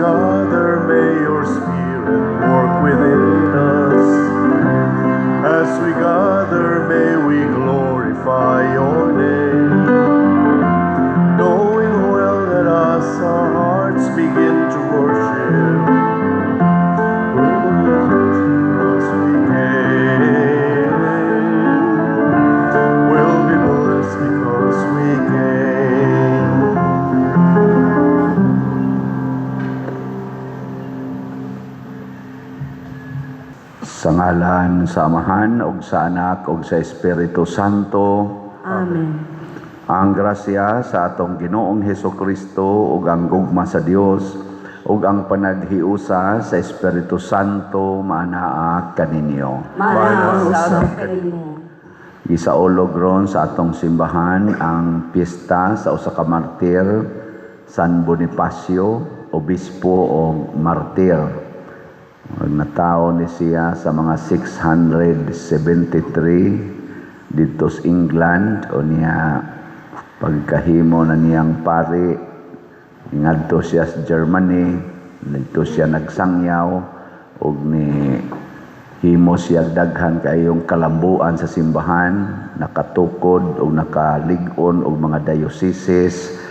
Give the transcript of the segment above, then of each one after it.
gather, may your Spirit work within us. As we gather, may we glorify your name. Knowing well that as our hearts begin to worship, we'll be blessed because we came. We'll be blessed because we came. Sa ngalan sa Amahan ug sa Anak ug sa Espiritu Santo. Amen. Ang grasya sa atong Ginoong Hesukristo ug ang gugma sa Dios ug ang panaghiusa sa Espiritu Santo maanaa kaninyo. Maanaa usab kanimo. Gisaulog ron sa atong simbahan ang piyesta sa usa ka martir, San Bonifacio, obispo o martir. Natawo ni siya sa mga 673 didto sa England o niya pagkahimo na niyang pari, ngadto siya sa Germany, didto siya nagsangyaw ug ni himo siya daghan kayong kalambuan sa simbahan, nakatukod og nakalig-on og mga dioceses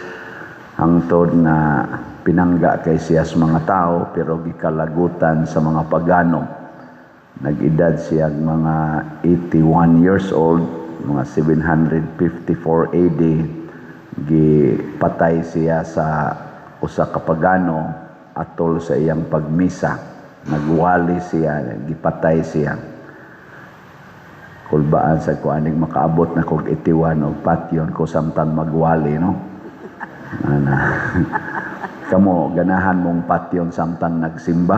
hangtod na pinangga kay siya sa mga tao pero gikalagutan sa mga pagano. Nag-edad siya mga 81 years old, mga 754 AD, gipatay siya sa usa ka pagano atol sa iyang pagmisa. Nagwali siya, gipatay siya. Kulbaan sa ko aning makaabot na kog 81 og patyon ko samtang magwali, no? Ana. Kamo ganahan mong patyon samtang nagsimba?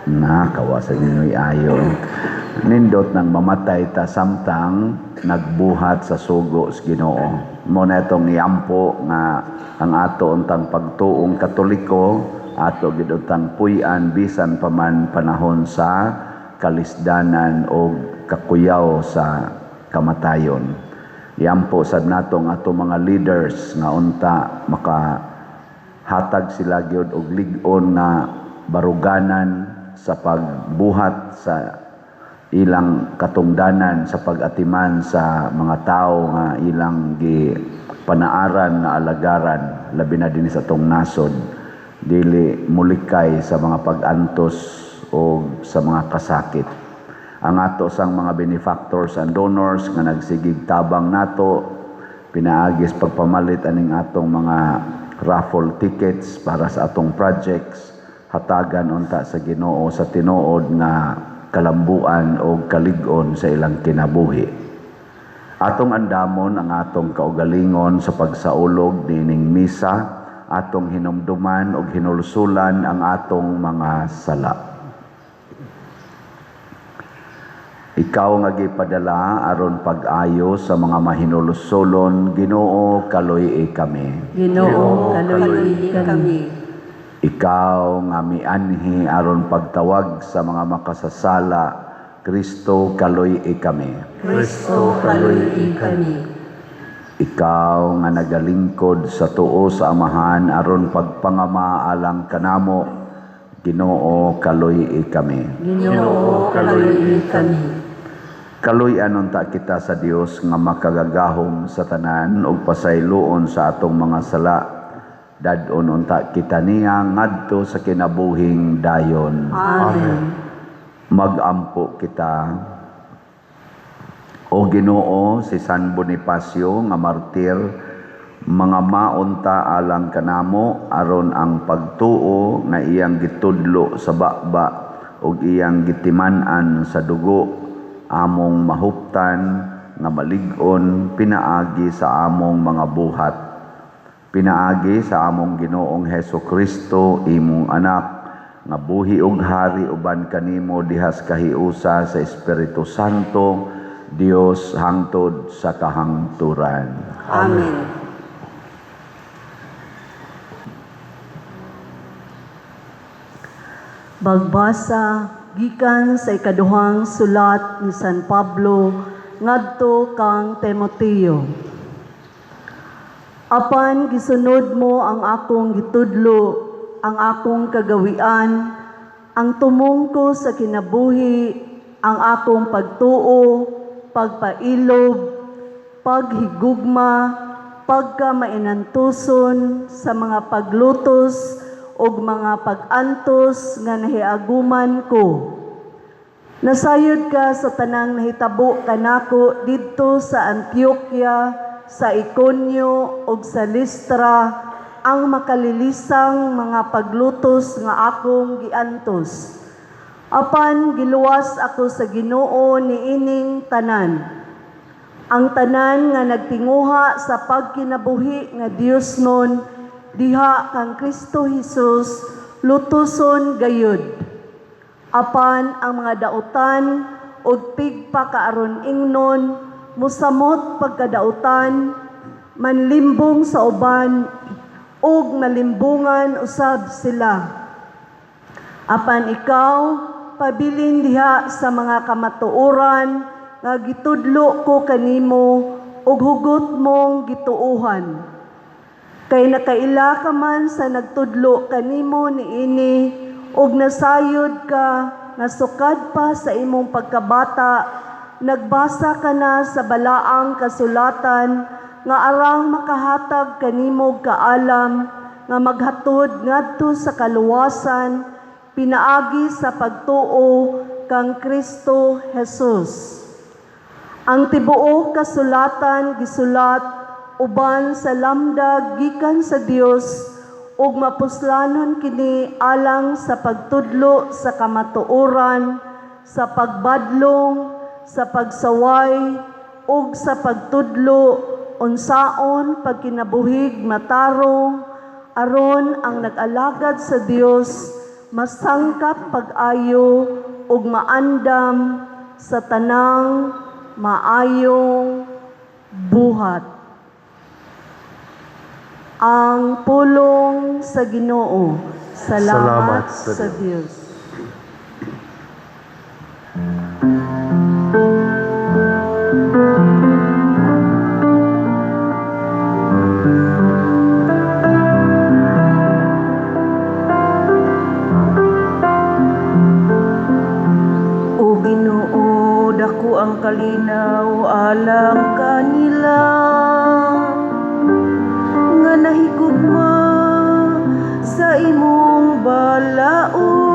Na kawasan ninyo'y ayo. Nindot nang mamatay ta samtang nagbuhat sa sugo sa Ginoo. Mo na itong iampo nga ang ato untang pagtuong Katoliko, ato gid untang puy-an bisan pa man panahon sa kalisdanan o kakuyaw sa kamatayon. Iampo sad nato ang ato mga leaders nga unta makahatag sila gyud og lig-on nga baruganan sa pagbuhat sa ilang katungdanan sa pag-atiman sa mga tao nga ilang gipanaaran nga alagaran, labi na dinhi sa atong nasod, dili mulikay sa mga pag-antos o sa mga kasakit. Ang ato sang mga benefactors and donors nga nagsigig tabang nato pinaagis pagpamalit aning atong mga raffle tickets para sa atong projects, hatagan unta sa Ginoo sa tinuod nga kalambuan o kalig-on sa ilang kinabuhi. Atong andamon ang atong kaugalingon sa pagsaulog nining misa, atong hinumduman og hinulsulan ang atong mga sala. Ikaw nga gipadala aron pag-ayo sa mga mahinulsulon, Ginoo, kaluy-i kami. Ginoo, kaluy-i kami. Ikaw nga mianhi aron pagtawag sa mga makasasala, Kristo, kaluy-i kami. Kristo, kaluy-i kami. Ikaw nga nagalingkod sa tuo sa Amahan aron pagpangama alang kanamo, Ginoo, kaluy-i kami. Ginoo, kaluy-i kami. Kaluy-an unta kita sa Dios nga makagagahom sa tanan ug pasayloon sa atong mga sala. Dad-on unta kita niya ngadto sa kinabuhing dayon. Amen. Magampo kita. O Ginoo, si San Bonifacio nga martir, mga maunta alang kanamo aron ang pagtuo nga iyang gitudlo sa baba ug iyang gitiman-an sa dugo among mahuptan nga malig-on pinaagi sa among mga buhat. Pinaagi sa among Ginoong Heso Kristo, imong anak, nga buhi ug hari uban kanimo dihas kahiusa sa Espiritu Santo, Dios hangtod sa kahangturan. Amen. Bagbasa gikan sa ikaduhang sulat ni San Pablo ngadto kang Timoteo. Apan gisunod mo ang akong gitudlo, ang akong kagawian, ang tumong ko sa kinabuhi, ang akong pagtuo, pagpailob, paghigugma, pagkamainantuson sa mga paglutos ug mga pag-antos nga nahiaguman ko. Nasayod ka sa tanang nahitabo kanako didto sa Antioquia, sa Iconio ug sa Listra ang makalilisang mga paglutos nga akong giantos. Apan giluwas ako sa Ginoo niining tanan. Ang tanan nga nagtinguha sa pagkinabuhi nga Diosnon diha kang Kristo Hesus lutuson gayud. Apan ang mga dautan ug pigpakaaron ingnon musamot pagkadautan, manlimbong sa uban ug malimbungan usab sila. Apan ikaw, pabilin diha sa mga kamatuoran nga gitudlo ko kanimo ug hugot mong gituohan. Kay nakaila ka man sa nagtudlo kanimo niini ug nasayod ka nga sukad pa sa imong pagkabata, nagbasa ka na sa balaang kasulatan nga arang makahatag kanimo kaalam nga maghatod ngadto sa kaluwasan pinaagi sa pagtuo kang Kristo Jesus. Ang tibuok kasulatan gisulat uban sa lamdag gikan sa Dios ug mapuslanon kini alang sa pagtudlo sa kamatuoran, sa pagbadlong, sa pagsaway ug sa pagtudlo unsaon pagkinabuhig matarong, aron ang nag-alagad sa Dios masangkap pag-ayo ug maandam sa tanang maayong buhat. Ang pulong sa Ginoo. Salamat, Salamat sa sa Dios. O Ginoo, dako ang kalinaw alang kanila nga nahigugma sa imong balaod.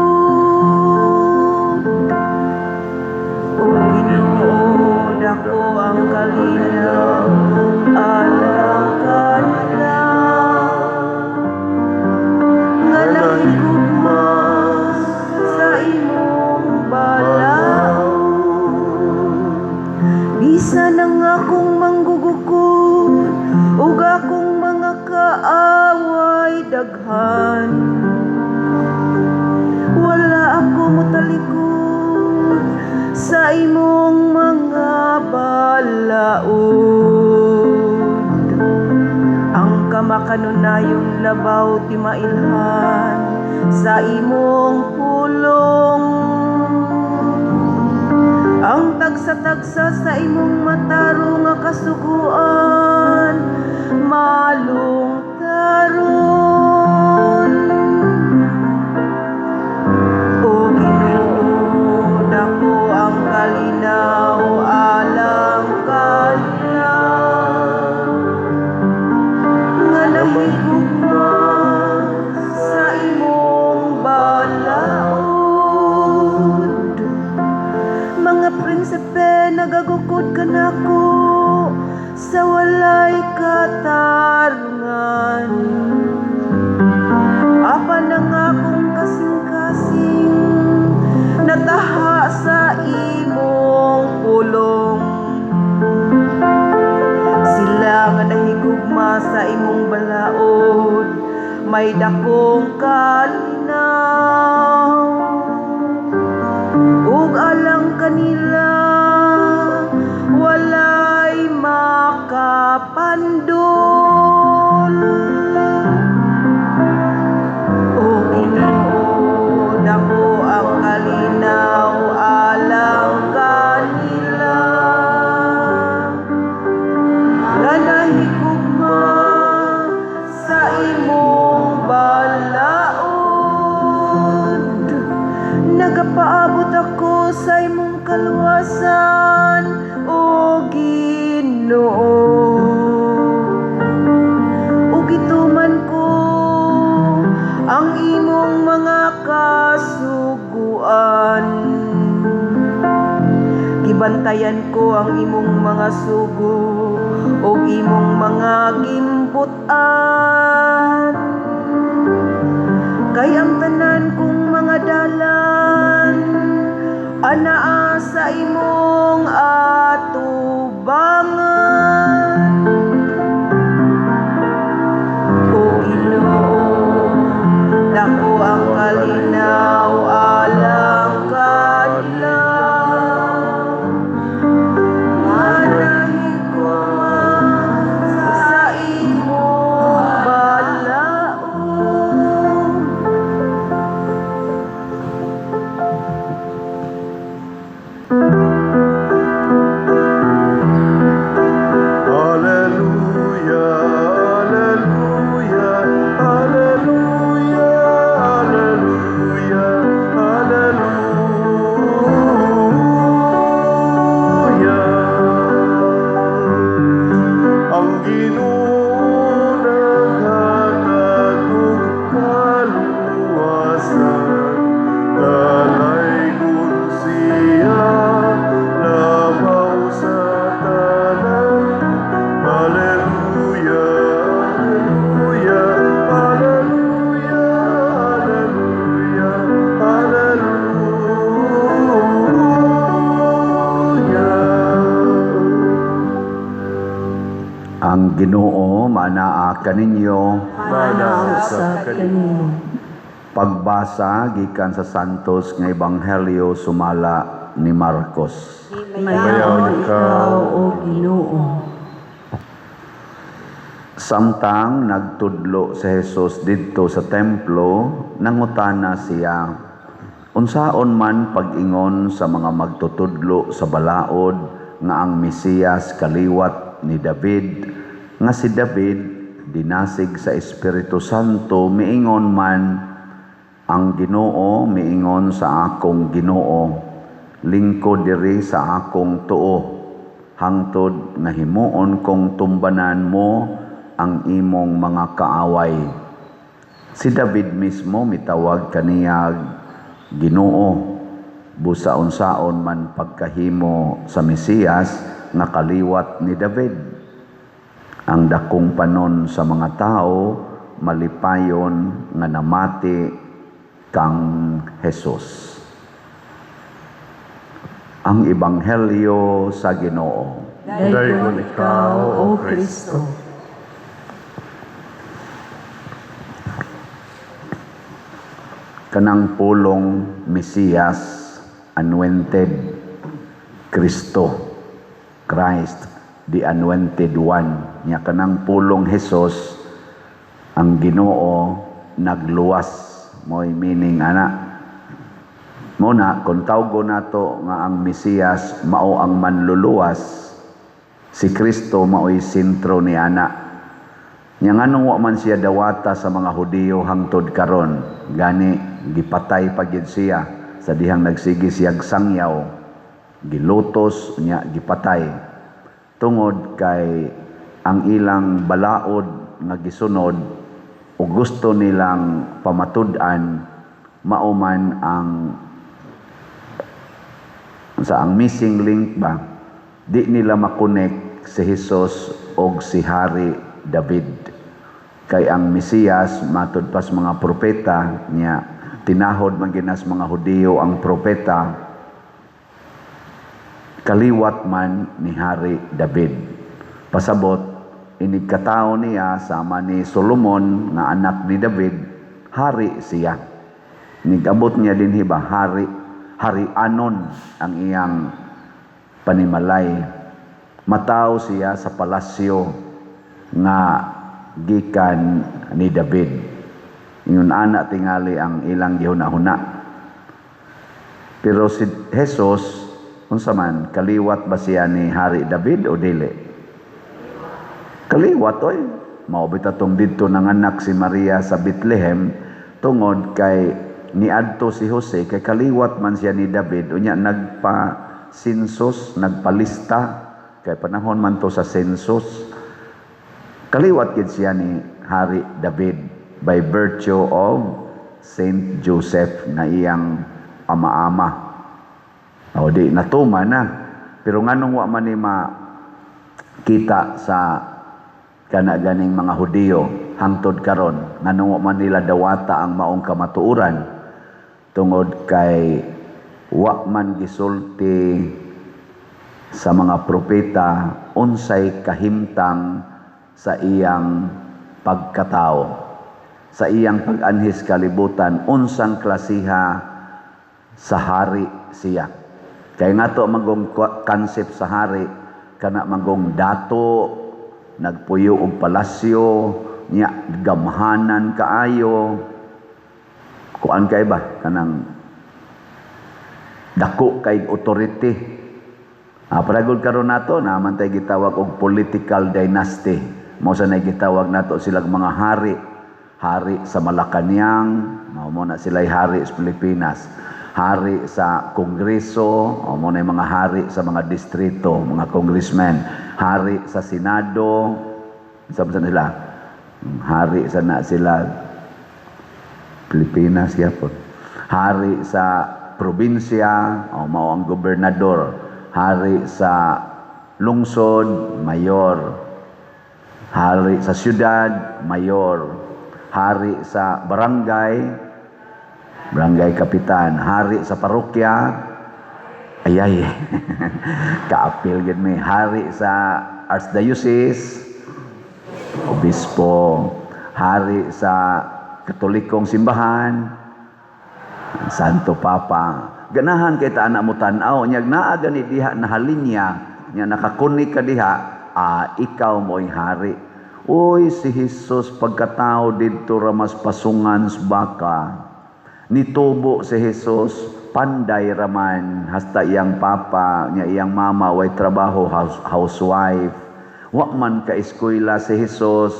O Ginoo, dako ang kalinaw alang kanila nga nahigugma sa imong balaod. Bisan ang akong manggugukod ug akong mga kaaway daghan, wala ako motalikod sa imong mga balaod. Ang kamakanunayon labaw ti mailhan sa imong pulong. Ang tagsa-tagsa sa imong matarong nga kasuguan malungtaron. O Ginoo, dako ang kalinaw alang kanila nga nahigugma sa imong balaod. Mga prinsipe nagagukod kanako sa walay katarungan. kaluwasan, O Ginoo. Ug gituman ko ang imong mga kasuguan. Gibantayan ko ang imong mga sugo ug imong mga gimbut-an. Kay ang tanan kong mga dalan anaa sa imong atubangan. O Ginoo, dako ang kalinaw alang kanila nga nahigugma sa imong balaod. Alleluia, Alleluia, Alleluia, Alleluia, Alleluia. Ang Ginoo naghatag og kaluwasan, dalaygon siya labaw sa tanan. Alleluia, Alleluia, Alleluia, Alleluia, Alleluia. Ang Ginoo manaa kaninyo. Manaa usab kanimo. Pagbasa gikan sa Santos nga Ebanghelyo sumala ni Marcos. Himayaon ikaw, O Ginoo. Samtang nagtudlo si Jesus didto sa templo, nangutana siya, "Unsaon man pag-ingon sa mga magtutudlo sa balaod nga ang Mesiyas kaliwat ni David, nga si David dinasig sa Espiritu Santo miingon man, 'Ang Ginoo miingon sa akong Ginoo, lingkod diri sa akong tuo hangtod nga himuon kong tumbanan mo ang imong mga kaaway'? Si David mismo mitawag kaniyag Ginoo. Busa unsaon man pagkahimo sa Mesiyas nga kaliwat ni David?" Ang dakong panon sa mga tao malipayon nga namati kang Jesus. Ang Ebanghelyo sa Ginoo. Daygon ikaw, O Kristo. Kanang pulong Mesiyas, anointed, Kristo, Christ, the anointed one. Nya kanang pulong Jesus, ang Ginoo nagluwas, mo'y meaning ana. Mao na kung tawgo nato nga ang Mesiyas mao ang manluluwas, si Kristo mao'y sentro ni ana. Nya nganong wa man siya dawata sa mga Hudiyo hangtod karon? Gani gipatay pa gyud siya sa dihang nagsige siyag sangyaw, gilutos nya gipatay, tungod kay ang ilang balaod nga gisunod o gusto nilang pamatud-an mao man ang sa ang missing link ba. Di nila makonek si Jesus og si Hari David, kay ang Mesiyas matud pas mga propeta niya, tinahod man ginas mga Hudiyo ang propeta, kaliwat man ni Hari David. Pasabot, inig katao niya sama ni Solomon nga anak ni David, hari siya. Nigabot niya dinhi ba, hari, hari anon ang iyang panimalay. Mataw siya sa palasyo nga gikan ni David. Ingon ana tingali ang ilang gihuna-huna. Pero si Jesus, unsa man, kaliwat ba siya ni Hari David o dili? Kaliwat oy. Mao bitaw tong didto nanganak si Maria sa Bethlehem, tungod kay niadto si Jose kay kaliwat man siya ni David, unya nagpa census, nagpalista kay panahon man to sa census. Kaliwat gid siya ni Hari David by virtue of Saint Joseph nga iyang ama-ama. O di natuma na. Pero nganong wa man ni makita sa kana ganing mga Hudiyo hangtod karon, nganong wa man nila dawata ang maong kamatuoran? Tungod kay wa man gisulti sa mga propeta unsay kahimtang sa iyang pagkatao, sa iyang pag-anhis kalibutan, unsang klasiha sa hari siya. Kay nga to magong concept sa hari, kana magong dato, nagpuyo og palasyo nya, gamhanan kaayo, kuan kay ba, kanang dako kay authority. Paragod karon nato naman tay gitawag og political dynasty. Mao sa nay gitawag nato silang mga hari. Hari sa Malacañang, mao mo na sila'y hari sa Pilipinas. Hari sa Kongreso, mao mo na mga hari sa mga distrito, mga congressmen. Hari sa Senado, sa sila? Hari sa na sila Pilipinas gyapon. Hari sa probinsya, o mao ang gobernador. Hari sa lungsod, mayor. Hari sa syudad, mayor. Hari sa barangay, barangay kapitan. Hari sa parokya, ayay, kaapil gid mi. Hari sa archdiocese, obispo. Hari sa Katolikong simbahan, Santo Papa. Ganahan kay ta anak mo tan-aw, nya naa gani diha na halinya, nya nakakunik ka diha, ikaw mo'y hari. Uy, si Jesus pagkatao didto ramas pasungan sa baka. Nitubo si Jesus, panday raman, hasta iyang papa, nya iyang mama, way trabaho, housewife. Wa man ka eskwela si Jesus.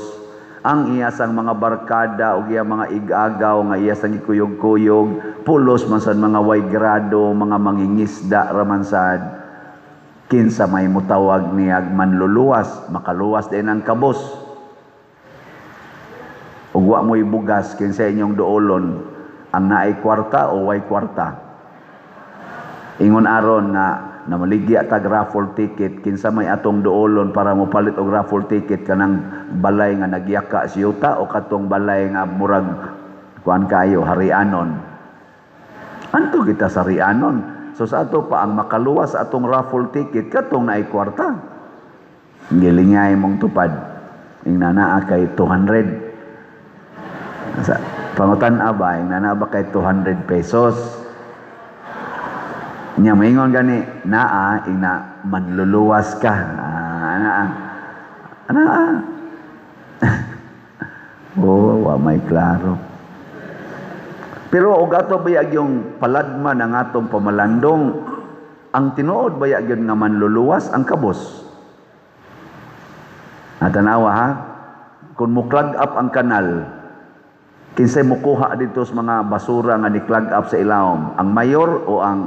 Ang iya sang mga barkada o iya mga igagaw nga iya sang gikuyog-kuyog, pulos man sad mga way grado, mga mangingisda raman sad. Kinsa may mutawag niyag manluluwas, makaluwas din ang kabos. Ug wa mo'y bugas, kinsa inyong duolon, ang naay kwarta o way kwarta? Ingon aron nga namaligya tag raffle ticket, kinsa may atong duolon para mopalit og raffle ticket, kanang balay nga nagyaka si yuta o katong balay nga murag kuan kaayo, harianon? Anto kita sa harianon. So sa ato pa, ang makaluwas sa atong raffle ticket katong naay kwarta. Gilingay mong tupad, ing naa kay 200. Sa pangutan ba, ing naa ba kay 200 pesos? Nya maingon gani naa, ina manluluwas ka. Naa. Naa. Oh, wa may klaro. Pero og ato bayag yung paladma ng atong pamalandong, ang tinuod bayag yun nga manluluwas ang kabos. Natanawa ha? Kung mo clog up ang kanal, kinsay mukuha dito sa mga basura nga ni clog up sa ilawom? Ang mayor o ang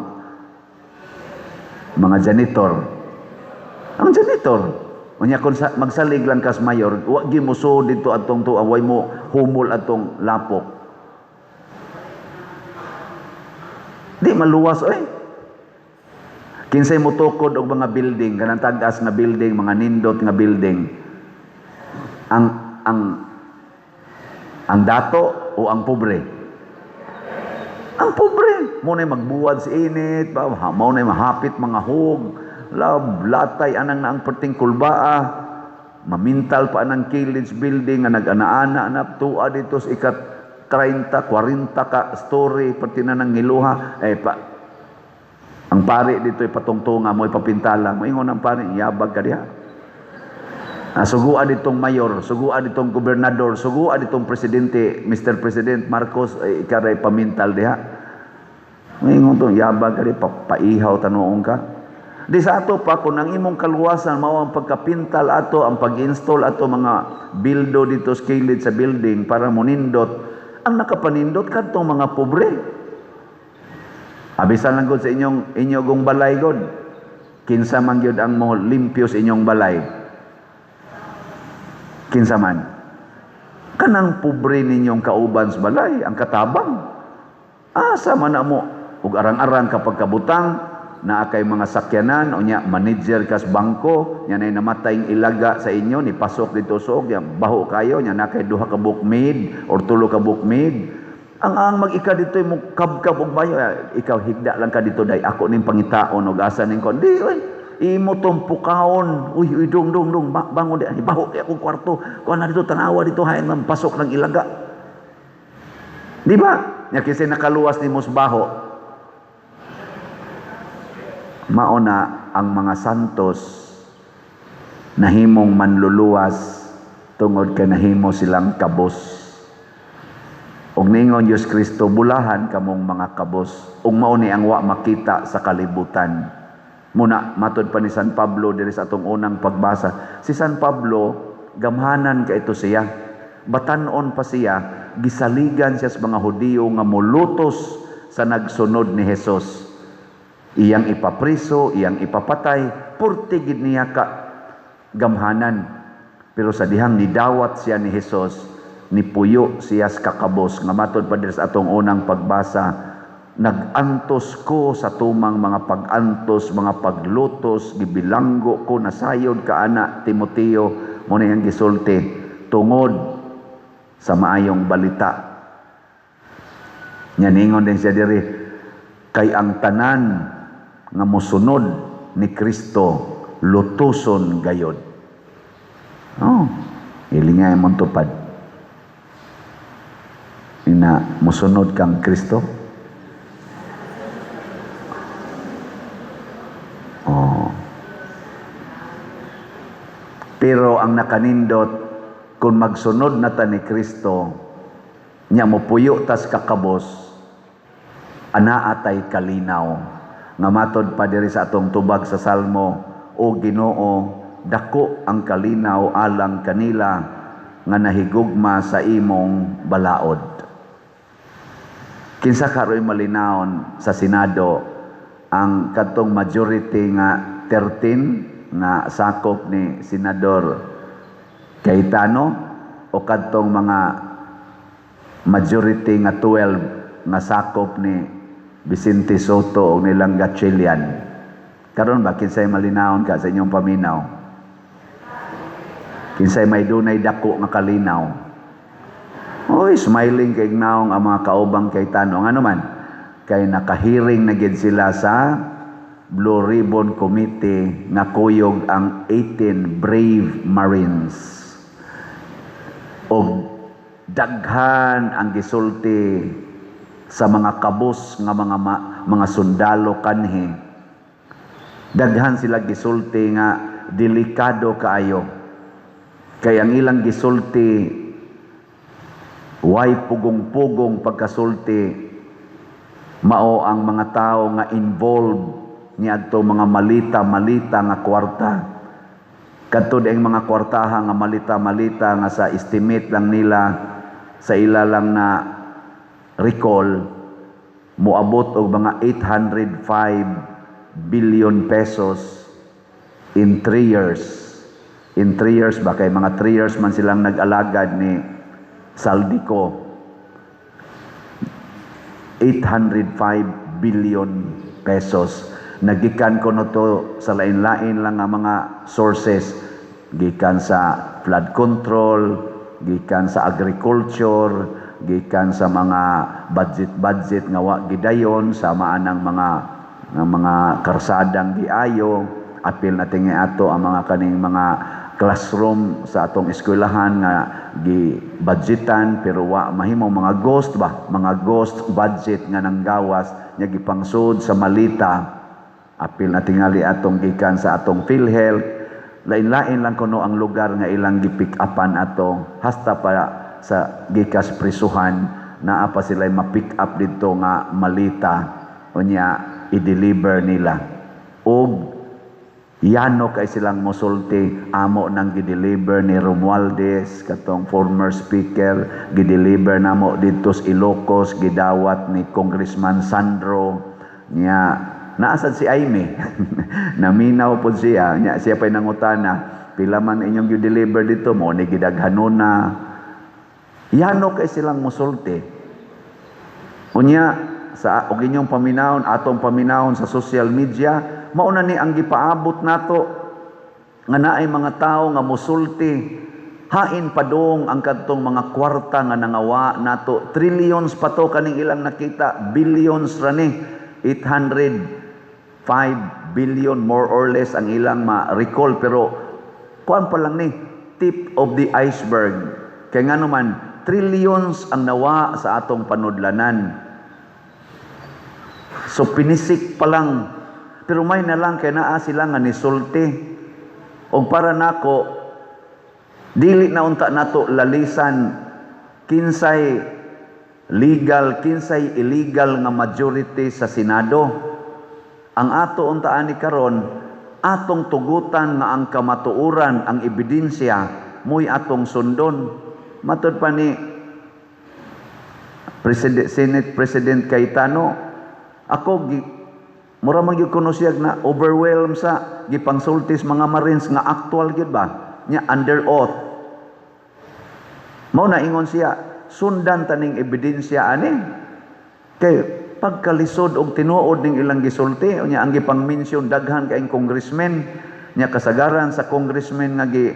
mga janitor? Ang janitor. Unya kung magsalig lang kas mayor, wa gi mo dito atong tuwa, way mo humol atong lapok. Di maluwas oy. Kinsay motukod og mga building, kanang tag-as nga building, mga nindot nga building. Ang dato o ang pobre? Ang pobre, mo na magbuwad sa init, ba, mao na mahapit mga hug, lab, latay anang na ang perting kulbaa, mamintal pa anang kilid building nga nag-ana-ana na tuwa dito sa ikat 30, 40 ka story, perti na nang ngiluha, eh pa, ang pari dito ipatungtunga mo, ipapintala mo, ingon ang pari, yabag ka diha. Sugua ditong mayor, sugua ditong gobernador, sugua ditong presidente, Mr. President Marcos, eh, ikaray pamintal diha. Maingon to, yabag ka di, paihaw tanuong ka. Di sa ato pa, kung ang imong kaluwasan, mao ang pagkapintal ato, ang pag-install ato mga bildo dito sa kilid sa building para monindot, ang nakapanindot kadtong mga pobre. Abisan lang gud sa inyong inyong balay god. Kinsa man gyud ang mo limpyo sa inyong balay? Kinsa man? Kanang pobre ninyong kauban sa balay, ang katabang. Asa man na mo ug arang-arang kapag kabutang naa kay mga sakyanan, unya manager kas bangko nya, nay namatay ilaga sa inyo, ni pasok dito suog nya, baho kayo nya, na kay duha ka bukmid or tulo ka bukmid, ang mag-ika dito mo kabkab og bayo, "Ah, ikaw higda lang ka dito day, ako ning pangitaon og asa ning kon di oy, imo tong pukaon. Uy, uy, dong dong dong, bangon di, baho kay akong kwarto, kuan na dito, tanawa dito, hain man pasok ng ilaga." Di ba? Nya kinsay nakaluwas nimo sa baho? Mao na ang mga santos nahimong manluluwas tungod kay nahimo silang kabos. Ug ningon Diyos Kristo, "Bulahan kamong mga kabos," ug mao ni ang wa makita sa kalibutan. Muna matod pa ni San Pablo diri sa atong unang pagbasa. Si San Pablo, gamhanan ka ito siya. Batanon pa siya, gisaligan siya sa mga Hudiyo nga molutos sa nagsunod ni Jesus. Iyang ipapriso, iyang ipapatay, purti gid niya ka gamhanan. Pero sa dihang nidawat siya ni Jesus, nipuyo siya sa kakabos nga matod pa diri sa atong unang pagbasa, "Nag-antos ko sa tumang mga pag-antos, mga paglutos, gibilanggo ko, nasayod ka ana, Timoteo," mo na iyang gisulti, tungod sa maayong balita. Nya ningon din siya diri, kay ang tanan nga mosunod ni Kristo lutuson gayod. Oh, ilinga imong tupad. Ina mosunod kang Kristo? Oh. Pero ang nakanindot, kung magsunod na ta ni Kristo, nya mopuyo tas kakabos, anaa tay kalinaw. Nga matod pa diri sa atong tubag sa Salmo, "O Ginoo, dako ang kalinaw alang kanila nga nahigugma sa imong balaod." Kinsa karoy malinawon sa Senado, ang kadtong majority nga 13 nga sakop ni Senador Cayetano o kadtong mga majority nga 12 nga sakop ni Vicente Sotto o nilang Gatchalian? Karon ba, kinsay malinawon ka sa inyong paminaw? Kinsay may dunay dako nga kalinaw? Oy, smiling kay naong ang mga kaubang Cayetano. Ngano man? Kay nakahiring na gid sila sa Blue Ribbon Committee nga kuyog ang 18 brave Marines. Og daghan ang gisulti sa mga kabos nga mga sundalo kanhi. Daghan sila gisulti nga delikado kaayo. Kay ang ilang gisulti, way pugong-pugong pagkasulti, mao ang mga tao nga involved niadto mga malita-malita nga kwarta. Kadto ang mga kwartaha nga malita-malita nga sa estimate lang nila, sa ila lang na recall, moabot og mga 805 billion pesos in 3 years. In 3 years ba, kay mga 3 years man silang nag-alagad ni Zaldy Co. 805 billion pesos. Nagikan ko no to sa lain-lain lang nga mga sources, gikan sa flood control, gikan sa agriculture, gikan sa mga budget-budget nga wa gidayon, sama anang mga karsadang giayo, apil na tingi ato ang mga kaning mga classroom sa atong eskwelahan nga gi-budgetan pero wa mahimo, mga ghost ba, mga ghost budget nga nanggawas nya gipangsud sa malita, apil na tingali atong gikan sa atong PhilHealth. Lain-lain lang kuno ang lugar nga ilang gipick upan ato, hasta pa sa gikas prisuhan naa pa sila ma-pick up dito nga malita, unya i-deliver nila. Og yano kay silang mosulti, "Amo nang gi-deliver ni Romualdez, katong former speaker, gi-deliver namo didto sa Ilocos, gidawat ni Congressman Sandro niya." Naasad si Aimee. Naminaw pod siya nya, siya pa'y nangutana pila man inyong gi-deliver dito mo ni gidaghanon na yano kay silang musulti. Unya sa og inyong paminawon, atong paminawon sa social media, mao na ni ang gipaabot nato nga naay mga tawo nga musulti hain padong ang kadtong mga kwarta nga nangawa nato. Trillions pa to kaning ilang nakita, billions ra ni, 805 billion more or less ang ilang ma-recall, pero kuan pa lang ni, tip of the iceberg, kay ngano man trillions ang nawa sa atong panudlanan. So pinisik pa lang. Pero may na lang kay naa sila nga nisulti. Og para nako, dili na unta nato lalisan kinsay legal, kinsay illegal nga majority sa Senado. Ang ato unta ani karon, atong tugutan nga ang kamatuoran, ang ebidensya mo'y atong sundon. Matud pa ni President, Senate President Cayetano, ako gi, mura man gyud kuno siya na overwhelm sa gipangsultis mga Marines nga actual gyud ba nya under oath. Mao na ingon siya, sundan taning ebidensya ani kay pagkalisod og tinuod ning ilang gisulti. Unya ang gipang-mention daghan kaayong congressmen nya, kasagaran sa congressmen nga gi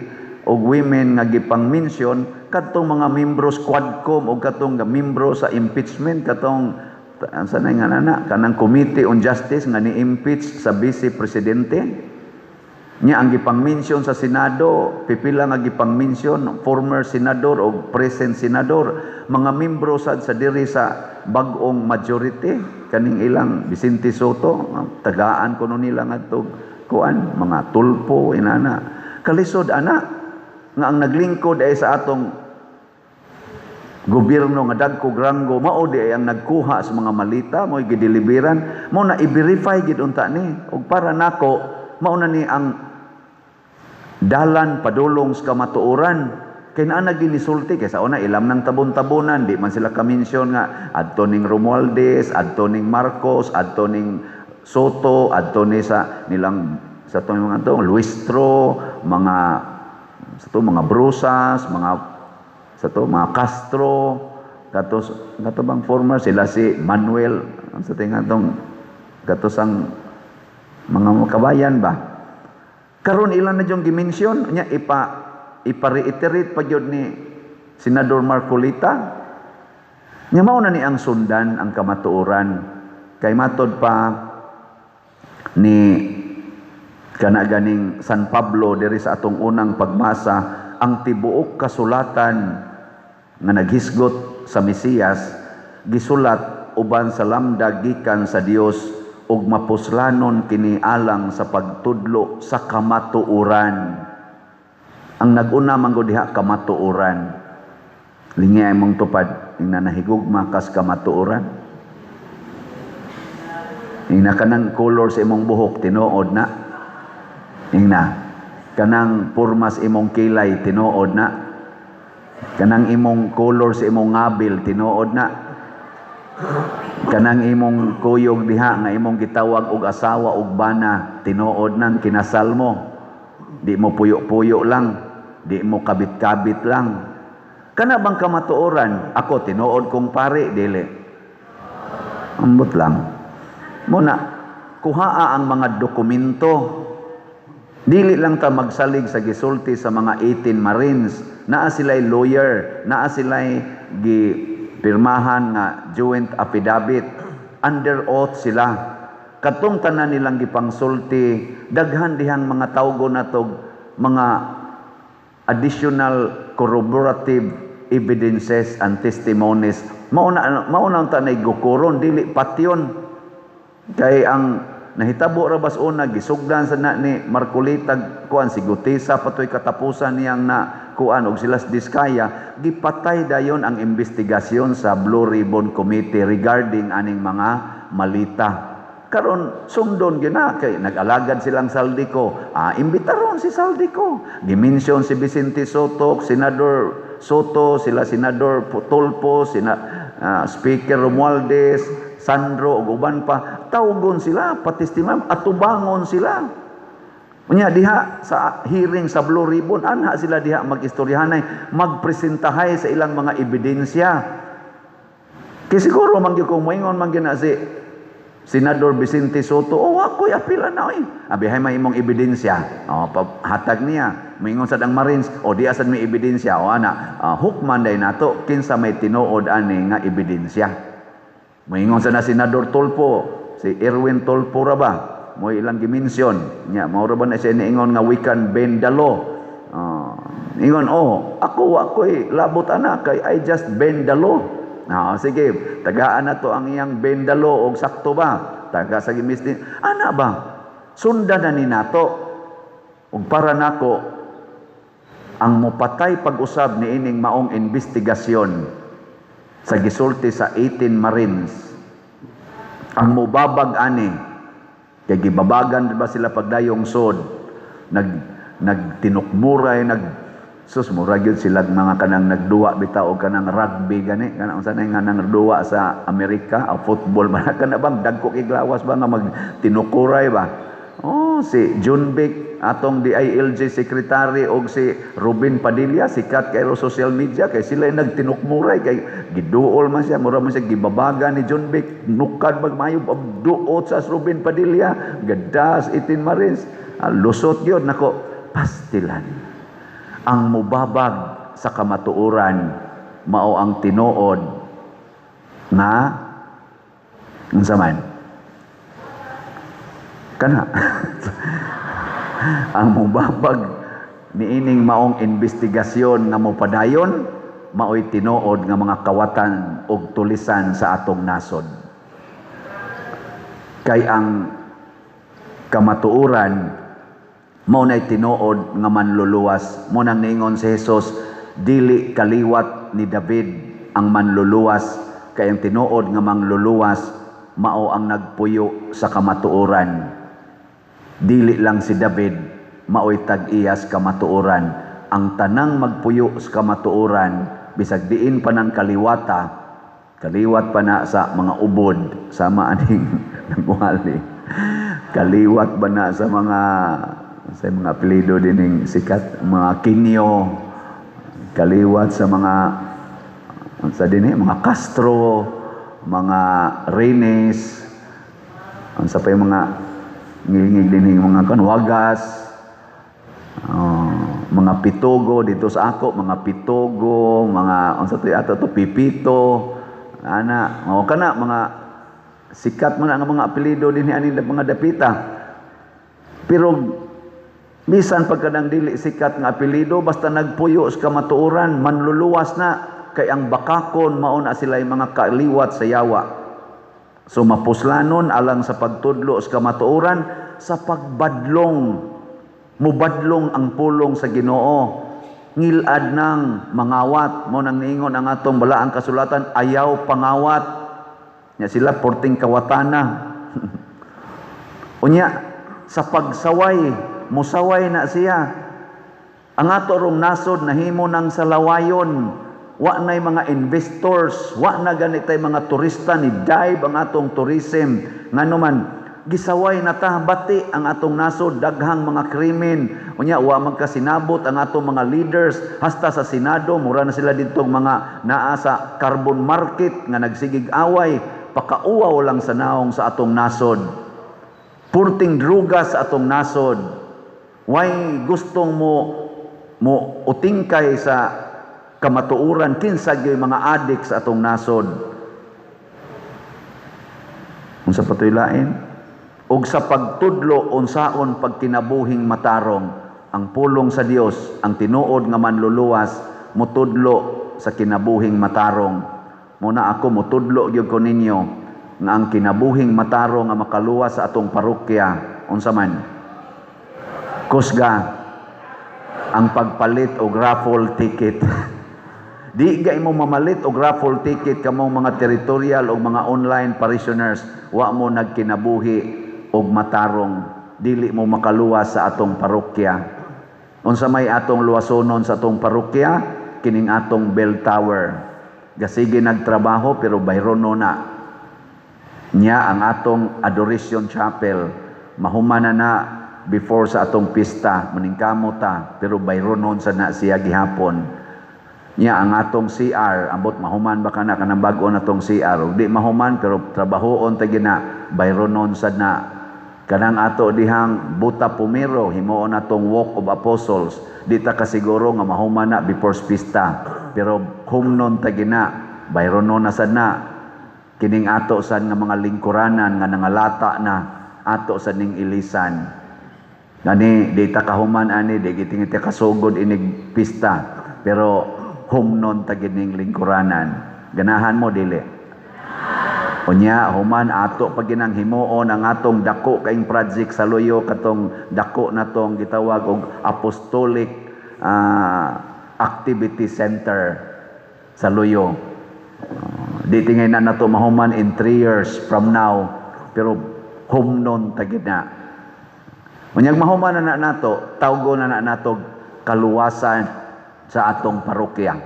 og women nga gipang-mention kadtong mga membros Quadcom o katong nga membro sa impeachment, katong sa na nga nana kanang Committee on Justice nga ni-impeach sa vice presidente nya. Ang gipang-mention sa Senado, pipila nga gipang-mention, former senador o present senador, mga membro sad sa diri sa bag-ong majority, kaning ilang Vicente Sotto, tagaan kuno nila ngadto kuan mga Tulfo inana. Kalisod ana nga ang naglingkod ay sa atong gobyerno nga dagko ranggo, mao di ay ang nagkuha sa mga malita, mo'y gideliveran. Mao na i-verify gid unta ni, ug para nako mao na ni ang dalan padulong sa kamatuoran, kay naa na ginisulti. Kay sa una ilam ng tabon-tabonan, di man sila ka-mention nga adto ning Romualdez, adto ning Marcos, adto ning Sotto, adto ni sa nilang sa to mga to Luistro, mga sa to mga Brosas, mga sa to mga Castro, kato kato bang former sila si Manuel, ang sa tinga tong kato sang mga kabayan ba. Karon ilan na yung gi-mention nya, ipa-reiterate pa gyud ni Senador Marcoleta nya. Mao na ni ang sundan ang kamatuoran, kay matod pa ni kana ganing San Pablo diri sa atong unang pagbasa, ang tibuok kasulatan nga naghisgot sa Mesiyas gisulat uban sa lamdag gikan sa Dios ug mapuslanon kini alang sa pagtudlo sa kamatuoran. Ang nag-una man gud diha, kamatuoran. Lingi ay mong tupad, ingna nahigugma kas kamatuoran. Ingna kanang color sa imong buhok, tinuod na. Ingna kanang pormas imong kilay, tinuod na. Kanang imong color sa imong ngabil, tinuod na. Kanang imong kuyog diha nga imong gitawag og asawa og bana, tinuod nang kinasal mo. Di mo puyo-puyo lang, di mo kabit-kabit lang. Kana bang kamatuoran? Ako tinuod kong pare, dili. Ambot lang. Muna, kuhaa ang mga dokumento. Dili lang ta magsalig sa gisulti sa mga 18 Marines. Naa sila'y lawyer, naa sila'y gipirmahan nga joint affidavit. Under oath sila. Katong tanan nilang gipangsulti, daghan dihang mga tawgo natog mga additional corroborative evidences and testimonies. Mao na unta na gukuron, dili patyon. Kay ang nahitabo ra bas una, gisugdan sa na ni Marcoleta kuan si Guteza patoy katapusan niyang na kuan og sila sa Diskaya, gipatay dayon ang investigasyon sa Blue Ribbon Committee regarding aning mga malita. Karon sundon gyud na kay nag-alagad silang Zaldy Co. Ah, imbitaron si Zaldy Co. Gi-mention si Vicente Sotto, Senador Sotto, sila Senador Tulfo, sina Speaker Romualdez, Sandro ug uban pa. Tawgon sila, patestiman, atubangon sila. Unya diha sa hearing sa Blue Ribbon, anha sila diha mag-istoryahanay, magpresentahay sa ilang mga ebidensya. Kay siguro man gyud kung moingon man gyud na si Senador Vicente Sotto, "Oh, ako'y apila na oy." "Abihay may imong ebidensya." Oh, hatag niya. Moingon sad ang Marines, "O di asad may ebidensya." O ana, hukman day nato kinsa may tinuod ani nga ebidensya. Moingon sa na Senador Tulfo, si Erwin Tulfo ra ba? Mo ilang gi-mention. Nya mao ra ba na siya niingon nga we can bend the law. Ingon, "Oh, ako ako'y labot ana kay I just bend the law." Ah, sige, tagaan na to ang iyang bend the law og sakto ba? Taga sa gimis din. Ana ba? Sundan na ni nato. Ug para nako ang mopatay pag-usab niining maong investigasyon sa gisulti sa 18 Marines, ang mubabag ani, kay gibabagan ba sila pagdayong sod, nagtinukmuray, sus, mura gyud sila mga kanang nagduwa bitaw og kanang rugby gani, kanang unsa na nga nang duwa sa Amerika o football ba, kana bang dagko kay glawas ba nga magtinukuray ba. Oh, si Jonvic, atong DILG secretary, og si Robin Padilla, sikat kay social media kay sila ay nagtinukmuray kay giduol man siya, mura man siya gibabaga ni Jonvic, nukad magmayo duot sa Robin Padilla, gadas 18 Marines. Ah, lusot gyud nako pastilan. Ang mubabag sa kamatuoran mao ang tinuod nga unsa man kana, ang mubabag niining maong investigasyon nga mopadayon maoy tinuod nga mga kawatan og tulisan sa atong nasod, kay ang kamatuoran mao nay tinuod nga manluluwas. Mo nang niingon si Jesus, dili kaliwat ni David ang manluluwas, kay ang tinuod nga manluluwas mao ang nagpuyo sa kamatuoran. Dili lang si David maoy tag-iyas kamatuoran. Ang tanang magpuyo sa kamatuoran, bisag diin pa ng kaliwata, kaliwat pa na sa mga ubod, sama aning nagwali, kaliwat ba na sa mga apelyido dining sikat, mga Kinyo, kaliwat sa mga sa dinhi, mga Castro, mga Reynes, unsa pa yung mga ngilingig dinhi, mga kan Wagas, oh, mga Pitogo dito sa ako, mga Pitogo, mga unsa to ato to, Pipito, ana, oh, kana mga sikat man ang mga apelyido dinhi ani mga dapita. Pero bisan pagkadang dili sikat nga apelyido, basta nagpuyo sa kamatuoran, manluluwas na, kay ang bakakon mao na sila mga kaliwat sa yawa. So mapuslanon alang sa pagtudlo sa kamatuoran, sa pagbadlong, mubadlong ang pulong sa Ginoo. Ngilad nang mangawat. Mo nang niingon ang atong balaang kasulatan, ayaw pangawat. Nya sila porting kawatana. Unya sa pagsaway, musaway na siya. Ang ato rong nasod nahimo ng salawayon. Wa na'y mga investors, wa na ganitay mga turista, ni dive ang atong tourism. Ngano man gisaway na ta, bati ang atong nasod, daghang mga krimen. Unya wa magkasinabot ang atong mga leaders hasta sa Senado, mura na sila didtong mga naa sa carbon market nga nagsigig away, pakauwaw lang sa naong sa atong nasod. Purting druga sa atong nasod. Way gustong mo utingkay sa kamatuoran, kinsa gyud mga adik sa atong nasod. Unsa pa to'y lain? Og sa pagtudlo unsaon pagkinabuhing matarong, ang pulong sa Dios, ang tinuod nga manluluwas, mutudlo sa kinabuhing matarong. Muna ako mutudlo gyud ko ninyo nga ang kinabuhing matarong nga makaluwas sa atong parokya, unsa man? Kusga ang pagpalit og raffle ticket. Di ga imo mamalit og raffle ticket kamong mga territorial o mga online parishioners, wa mo nagkinabuhi og matarong, dili mo makaluwas sa atong parokya. Unsa may atong luwasonon sa atong parokya? Kining atong bell tower. Gasige nagtrabaho pero bayrono na. Nya ang atong Adoration Chapel, mahuman na na before sa atong pista, maningkamot ta, pero bayronon sa na siya gihapon. Nya ang atong CR, ambot mahuman ba kana kanang bag-o na tong CR? Ug di mahuman pero trabahoon ta gina, bayronon sad na. Kanang ato dihang Buta Pumiro, himuon atong Walk of Apostles. Di ta kasiguro nga mahuman na before pista, pero humnon ta gina, bayronon na sad na. Kining ato sad nga mga lingkuranan nga nangalata na, ato sad ning ilisan. Gani di ta kahuman ani, di gitingit ta kasugod inig pista, pero humnon ta gining lingkuranan. Ganahan mo dili? Unya human ato pa ginang himuon ang atong dako kaing project sa Luyo, katong dako natong gitawag og Apostolic Activity Center sa Luyo. Di tingay na nato mahuman in 3 years from now, pero humnon ta gid na. Unyag mahuman na na nato, tawgo na na nato kaluwasan sa atong parokya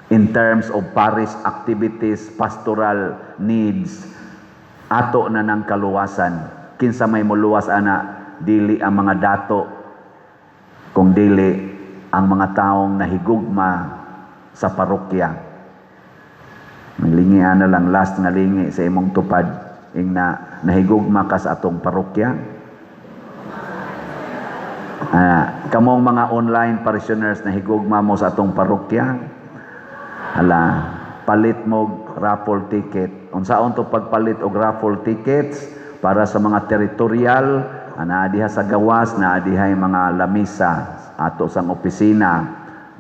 in terms of parish activities, pastoral needs, ato na ng kaluwasan. Kinsa may muluwas ana, dili ang mga dato, kung dili ang mga taong nahigugma sa parokya. Lingi na lang, last nga lingi sa imong tupad, ing na nahigugma ka sa atong parokya. Kamong mga online parishioners, nahigugma mo sa atong parokya? Hala, palit mo raffle ticket. Unsaon to pagpalit og raffle tickets? Para sa mga territorial, naa diha sa gawas, naa diha mga lamisa ato sang opisina.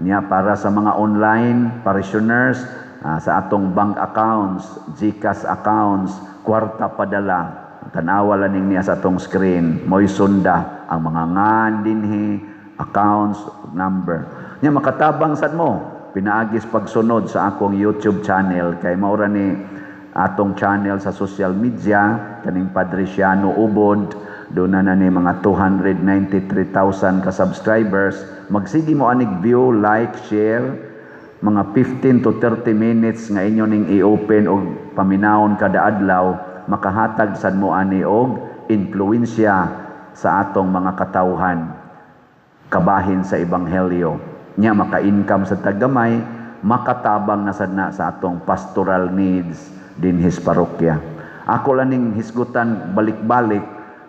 Niya para sa mga online parishioners, sa atong bank accounts, GCash accounts, kwarta padala. Tanawa lang ning niya sa atong screen, mo'y sunda ang mga ngan dinhi, accounts number. Nya makatabang sad mo pinaagis pagsunod sa akong YouTube channel, kay maura ni atong channel sa social media, kaning Padre Siano Ubod. Doon na na ni mga 293,000 ka subscribers. Magsige mo anig view, like, share, mga 15 to 30 minutes nga inyo ning i-open og paminawon kada adlaw, makahatag sad mo ani og influensya sa atong mga katawhan kabahin sa ebanghelyo. Nya maka-income sa tagamay, makatabang na sad na sa atong pastoral needs dinhi sa parokya. Ako lang ning hisgutan balik-balik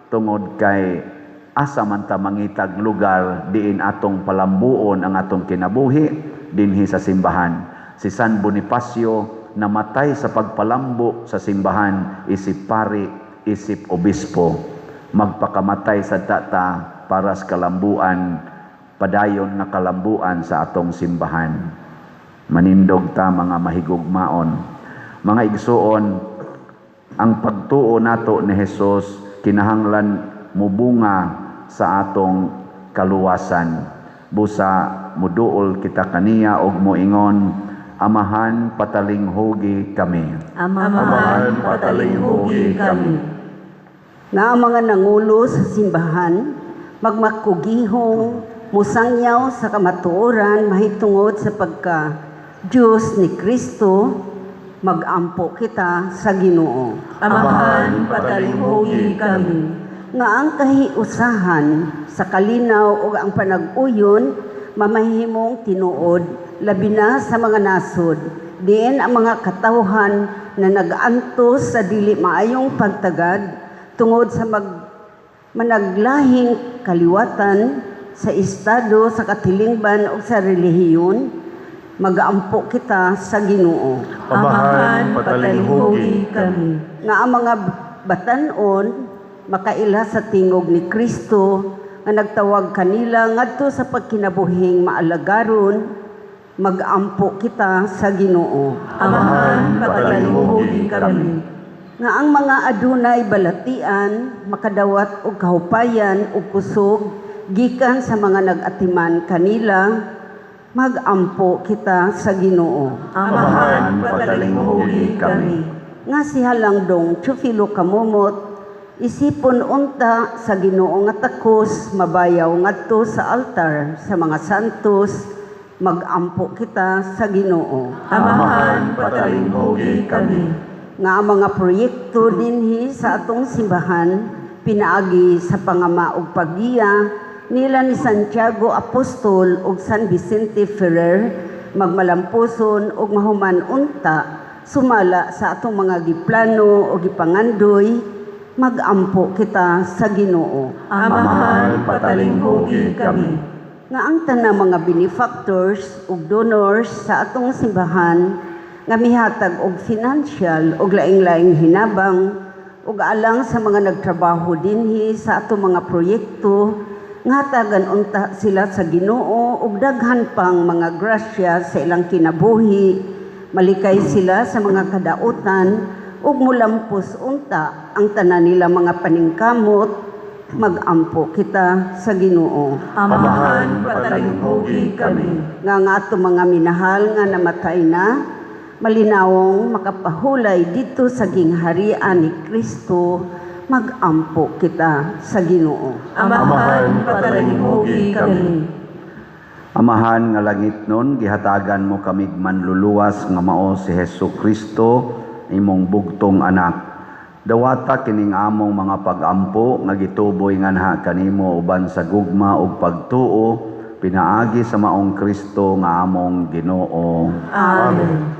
tungod kay asa man ta mangitag lugar diin atong palambuon ang atong kinabuhi? Dinhi sa simbahan. Si San Bonifacio namatay sa pagpalambo sa simbahan isip pari, isip obispo. Magpakamatay sa tata para sa kalambuan, padayon nga kalambuan sa atong simbahan. Manindog ta, mga mahigugmaon. Mga igsuon, ang pagtuo nato ni Hesus kinahanglan mubunga sa atong kaluwasan. Busa muduol kita kaniya og moingon, "Amahan, patalinghugi kami." Amahan, patalinghugi kami. Nga ang mga nangulo sa simbahan magmakugihong musangyaw sa kamatuoran mahitungod sa pagka Diyos ni Kristo, magampo kita sa Ginoo. Amahan, patalinghugi kami. Nga ang kahiusahan sa kalinaw ug ang panag-uyon mamahimong tinuod, labi na sa mga nasod diin ang mga katawhan na nag-antos sa dili maayong pagtagad tungod sa managlahing kaliwatan, sa estado, sa katilingban o sa relihiyon, magaampo kita sa Ginoo. Amahan, patalinghugi kami. Nga ang mga batan-on makaila sa tingog ni Kristo nga nagtawag kanila ngadto sa pagkinabuhing maalagaron, magampo kita sa Ginoo. Amahan, patalinghugi kami. Nga ang mga adunay balatian makadawat og kahupayan ug kusog gikan sa mga nag-atiman kanila, magampo kita sa Ginoo. Amahan, patalinghugi kami. Nga si Halangdong Teofilo Camomot isipon unta sa Ginoo nga takos mabayaw ngadto sa altar sa mga santos, magampo kita sa Ginoo. Amahan, patalinghugi kami. Nga ang mga proyekto dinhi sa atong simbahan pinaagi sa pangama ug paggiya nila ni Santiago Apostol ug San Vicente Ferrer magmalampuson ug mahuman unta sumala sa atong mga giplano o gipangandoy. Magampo kita sa Ginoo. Amahan, patalinghugi kami. Nga ang tanang mga benefactors ug donors sa atong simbahan nga mihatag og financial ug laing-laing hinabang ug alang sa mga nagtrabaho dinhi sa atong mga proyekto, nga hatagan unta sila sa Ginoo og daghan pang mga grasya sa ilang kinabuhi, malikay sila sa mga kadautan ug mulampos unta ang tanan nila mga paningkamot. Magampo kita sa Ginoo. Amahan, patalinghugi kami. Nga ang ato mga minahal nga namatay na malinawong makapahulay dito sa gingharian ni Kristo. Magampo kita sa Ginoo. Amahan, patalinghugi kami. Amahan nga langit nun, gihatagan mo kamig manluluwas nga mao si Hesu Kristo, imong bugtong anak. Dawata kining among mga pagampo nga gituboy nganha kanimo uban sa gugma ug pagtuo pinaagi sa maong Kristo nga among Ginoo. Amen.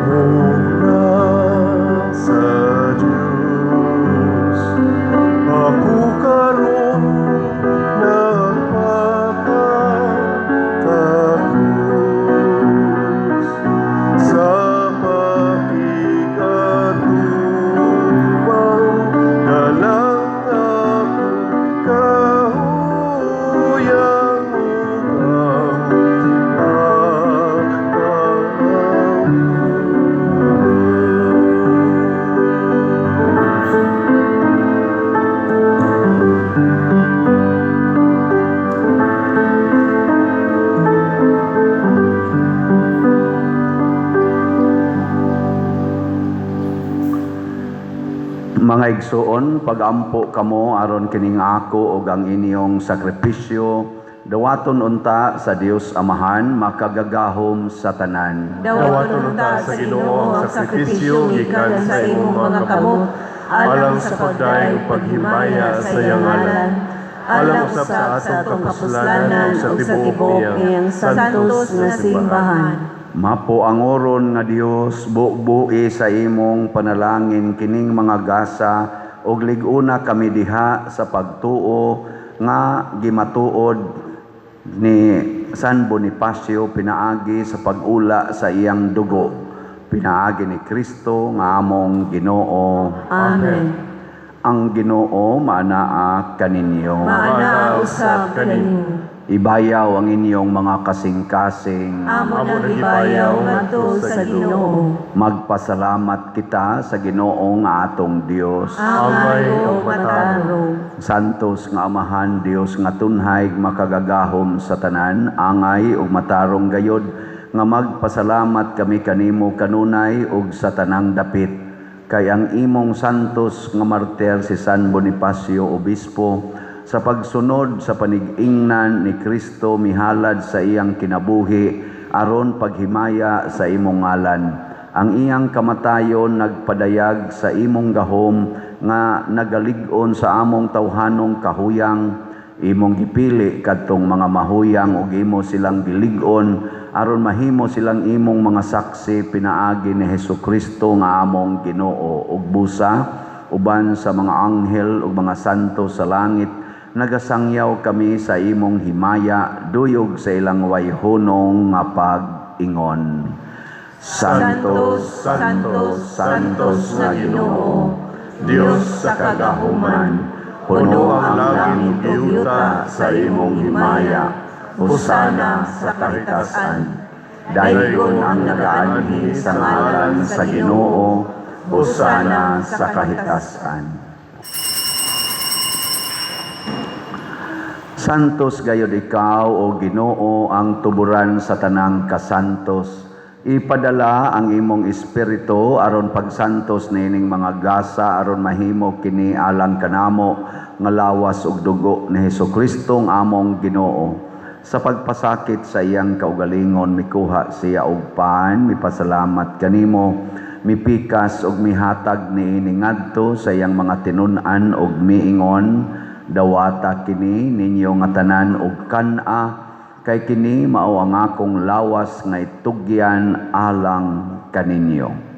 Mugna sa Diyos, ako karon nagpakatakos sa pakikatubang dalang akong kahuyang ug ang Mga igsuon, pagampo kamo aron kining ako ug ang inyong sakripisyo dawaton unta sa Dios Amahan makagagahom sa tanan. Dawaton unta sa Ginoo ang sakripisyo gikan sa imong mga kamot alang sa pagdaig ug paghimaya sa iyang ngalan, alang usab sa atong kapuslanan ug sa tibuok niyang santos nga simbahan. Mapo ang oron nga Dios, bubuhi sa imong panalangin kining mga gasa ug lig-una kami diha sa pagtuo nga gimatuod ni San Bonifacio pinaagi sa pag-ula sa iyang dugo, pinaagi ni Kristo nga among Ginoo. Amen. Ang Ginoo maanaa kaninyo. Maanaa usab kaninyo. Ibayaw ang inyong mga kasing-kasing. Amo nang gibayaw ngadto sa Ginoo. Magpasalamat kita sa Ginoo nga atong Dios. Angay ug matarong. Santos nga Amahan, Dios nga tunhay makagagahom sa tanan, angay ug matarong gayod nga magpasalamat kami kanimo kanunay ug sa tanang dapit, kay ang imong santos nga martir si San Bonifacio Obispo, sa pagsunod sa panig-ingnan ni Kristo, mihalad sa iyang kinabuhi aron paghimaya sa imong ngalan. Ang iyang kamatayon nagpadayag sa imong gahom nga nagalig-on sa among tawhanong kahuyang. Imong gipili kadtong mga mahuyang ug imo silang gilig-on aron mahimo silang imong mga saksi pinaagi ni Hesus Kristo nga among Ginoo. Ug busa uban sa mga anghel ug mga santo sa langit, nagasangyaw kami sa imong himaya duyog sa ilang wayhunong nga pag-ingon. Santos, Santos, Santos nga Ginoo, Dios sa kagahuman, puno ang langit ug yuta sa imong himaya. Hosana sa kahitasan. Daygon ang nagaanhi sa ngalan sa Ginoo. Hosana sa kahitasan. Santos gayod ikaw, o Ginoo, ang tuburan sa tanang kasantos. Ipadala ang imong espiritu aron pagsantos niining mga gasa aron mahimo kini alang kanamo nga lawas ug dugo ni Hesukristo ang among Ginoo. Sa pagpasakit sa iyang kaugalingon, mikuha siya og pan, mipasalamat kanimo, mipikas ug mihatag niini ngadto sa iyang mga tinun-an ug miingon, "Dawata kini ninyo nga tanan ug kan-a, kay kini mao ang akong lawas nga itugyan alang kaninyo."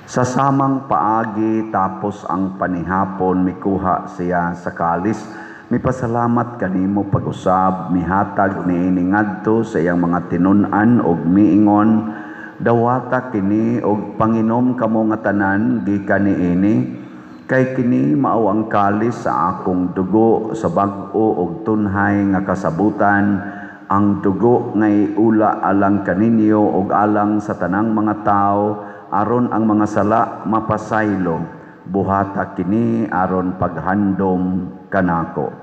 Sa samang paagi tapos ang panihapon, mikuha siya sa kalis, mipasalamat kanimo pag-usab, mihatag niini ngadto sa iyang mga tinun-an ug miingon, "Dawata kini ug panginom kamo nga tanan gikan niini, kay kini mao ang kalis sa akong dugo sa bag-o ug tunhay nga kasabutan, ang dugo nga iula alang kaninyo ug alang sa tanang mga tawo aron ang mga sala mapasaylo. Buhata kini aron paghandom kanako."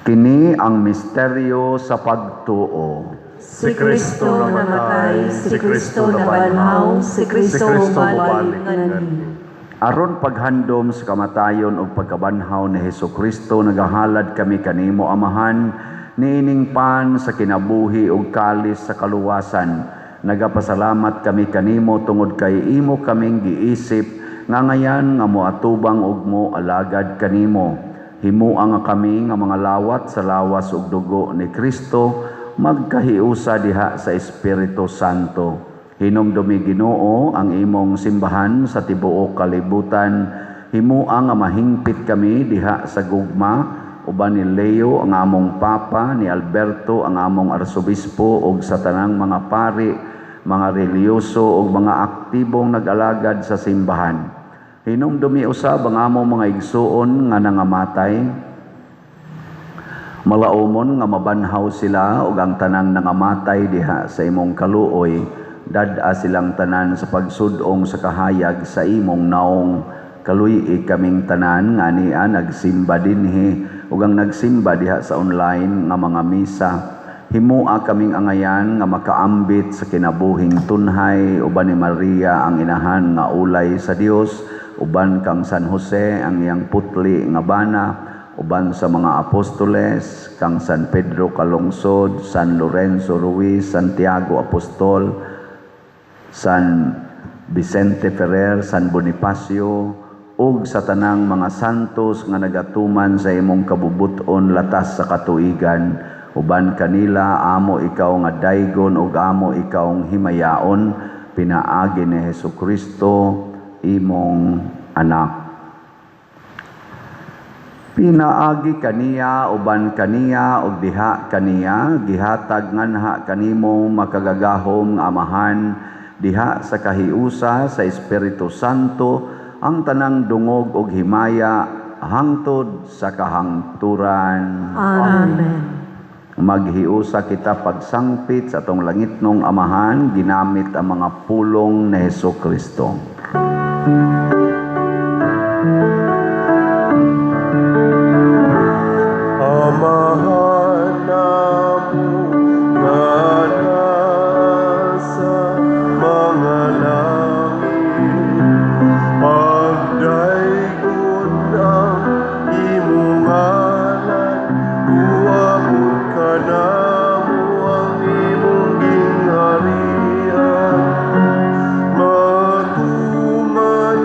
Kini ang misteryo sa pagtuo. Si Kristo namatay, si Kristo nabanhaw, si Kristo mobalik nganhi. Aron paghandom sa kamatayon ug pagkabanhaw ni Hesukristo, nagahalad kami kanimo, Amahan, niining pan sa kinabuhi ug kalis sa kaluwasan. Nagapasalamat kami kanimo tungod kay imo kaming giisip nga ngayan nga moatubang ug mo alagad kanimo. Himua nga kami nga mga lawat sa lawas ug dugo ni Kristo magkahiusa diha sa Espiritu Santo. Hinumdumi, Ginoo, ang imong simbahan sa tibuok kalibutan. Himua nga mahingpit kami diha sa gugma uban ni Leo ang among Papa, ni Alberto ang among Arsobispo ug sa tanang mga pari, mga relihiyoso ug mga aktibong nag-alagad sa simbahan. Hinumdumi usab ang among mga igsuon nga nangamatay. Malaumon nga mabanhaw sila ug ang tanang nangamatay diha sa imong kaluoy, dad-a silang tanan sa pagsud-ong sa kahayag sa imong naong. Kaluy-i kaming tanan nga ania nagsimba dinhi ug ang nagsimba diha sa online nga mga misa. Himua kaming angayan nga makaambit sa kinabuhing tunhay uban ni Maria ang inahan nga ulay sa Dios, uban kang San Jose ang iyang putli nga bana, uban sa mga apostoles, kang San Pedro Calungsod, San Lorenzo Ruiz, Santiago Apostol, San Vicente Ferrer, San Bonifacio, ug sa tanang mga santos nga nagatuman sa imong kabubuton latas sa katuigan. Uban kanila amo ikaw nga daygon ug amo ikaw himayaon, pinaagi ni Hesukristo imong anak. Pinaagi kaniya, uban kaniya, ug diha kaniya, gihatag nganha kanimo makagagahom nga Amahan, diha sa kahiusa sa Espiritu Santo, ang tanang dungog ug himaya hangtod sa kahangturan. Amen. Maghiusa kita pagsangpit sa atong langitnong Amahan, ginamit ang mga pulong ni Hesukristo. Amahan namo nga nasa mga langit, pagdaygon ang imong ngalan, uabot kanamo ang imong gingharian, matuman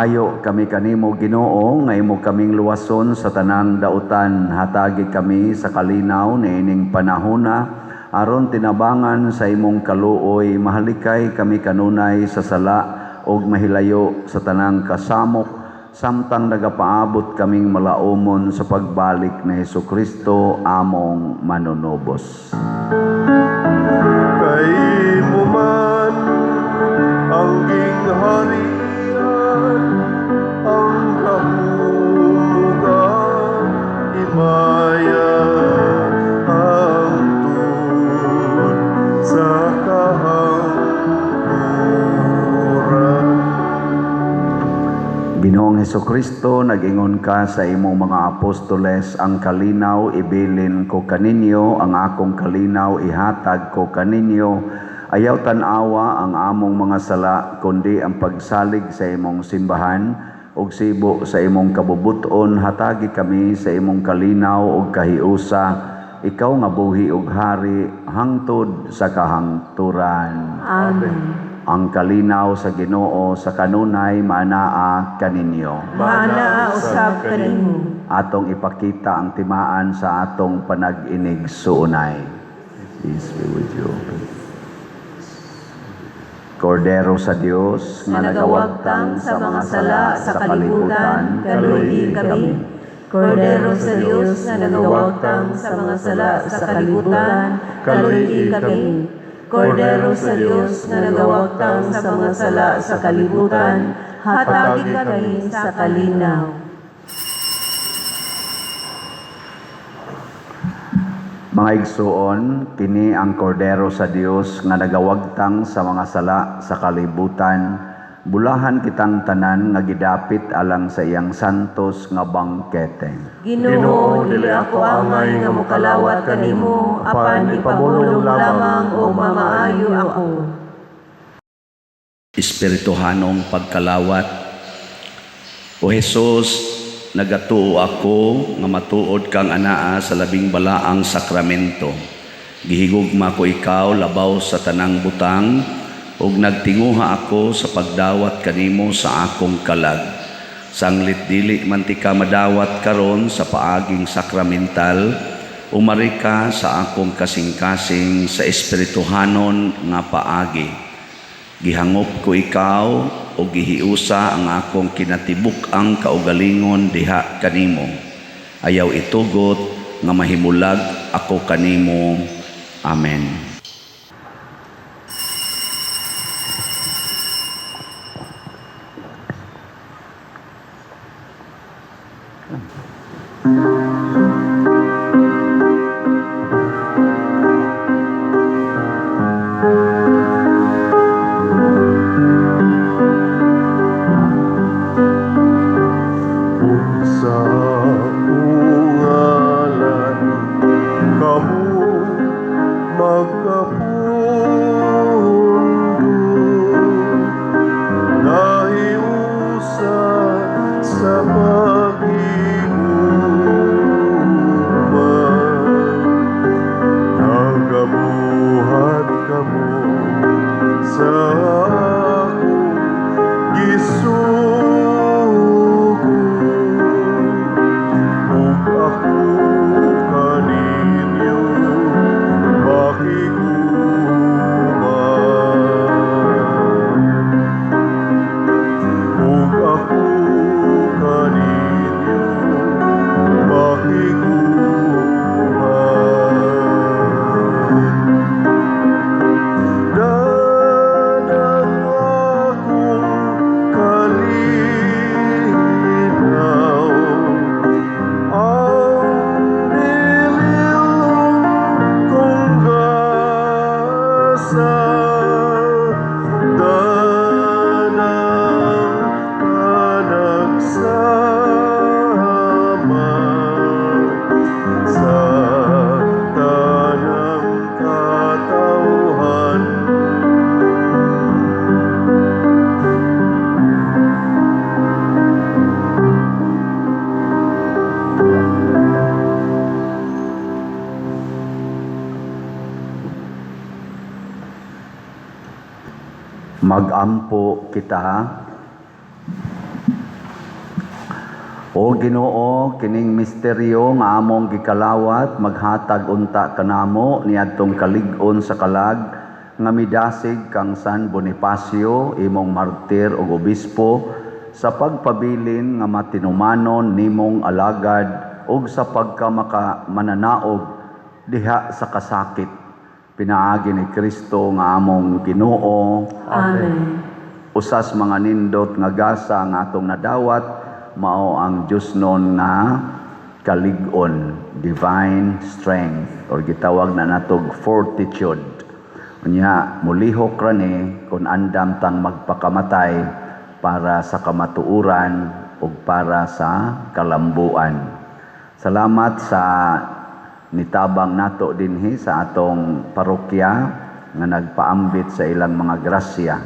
Nagapangayo kami kanimo, Ginoo, nga imo kaming luwason sa tanang dautan. Hatagi kami sa kalinaw niining panahona aron tinabangan sa imong kaluoy mahalikay kami kanunay sa sala ug mahilayo sa tanang kasamok samtang nagapaabot kaming malaumon sa pagbalik ni Hesukristo among manunubos. Kay imo man ang gingharian, ang gahom ug ang himaya hangtod sa kahangturan. Ginoong Hesukristo, nag-ingon ka sa imong mga apostoles, "Ang kalinaw ibilin ko kaninyo, ang akong kalinaw ihatag ko kaninyo. Ayaw tan-awa ang among mga sala, kundi ang pagsalig sa imong simbahan, ug sibo sa imong kabubuton, hatagi kami sa imong kalinaw ug kahiusa, ikaw nga buhi ug hari hangtod sa kahangturan." Amen. Ang kalinaw sa Ginoo sa kanunay maanaa kaninyo. Maanaa usab kanimo. Atong ipakita ang timaan sa atong panag-inigsuonay. Peace be with you. Kordero sa Dios nga nagawagtang sa mga sala sa kalibutan, kaluoyi kami. Kordero sa Dios nga nagawagtang sa mga sala sa kalibutan, kaluoyi kami. Kordero sa Dios nga nagawagtang sa mga sala sa kalibutan, hatagi kami sa kalinaw. Mga igsuon, kini ang Kordero sa Dios nga nagawagtang sa mga sala sa kalibutan. Bulahan kitang tanan nga gidapit alang sa iyang santos nga bangkete. Ginoo, dili ako angay nga mokalawat kanimo, apan ipabulong lamang ug mamaayo ako. Espirituhanong pagkalawat. O Hesus, nagatuo ako nga matuod kang anaa sa labing balaang sakramento. Gihigugma ko ikaw labaw sa tanang butang ug nagtinguha ako sa pagdawat kanimo sa akong kalag. Sanglit dili man tika madawat karon sa paaging sakramental, umari ka sa akong kasing-kasing sa espirituhanon nga paagi. Gihangop ko ikaw o gihiusa ang akong kinatibuk-ang kaugalingon diha kanimo. Ayaw itugot nga mahimulag ako kanimo. Amen. Ug sa akong ngalan kamo magkapundo, nahiusa sa paghigugma. Nagabuhat kamo sa akong gisugo, ug ako kaninyo makig-uban, ug ako kaninyo makig-uban. Dan ang akong kalinaw, ang bililhon kong gasa, dan ang panagsama sa tanang katawhan. Magampo kita. O Ginoo, kining misteryo nga among gikalawat maghatag unta kanamo niadtong kalig-on sa kalag nga midasig kang San Bonifacio, imong martir ug obispo, sa pagpabilin nga matinumanon nimong alagad ug sa pagkamaka mananaog diha sa kasakit, pinaagi ni Kristo nga among Ginoo. Amen. Usas mga nindot nga gasa nga atong nadawat mao ang Diyosnon nga kalig-on, divine strength or gitawag na natog fortitude. Unya mulihok ra ni kung andam tang magpakamatay para sa kamatuoran ug para sa kalambuan. Salamat sa nitabang nato dinhi sa atong parokya nga nagpaambit sa ilang mga grasya.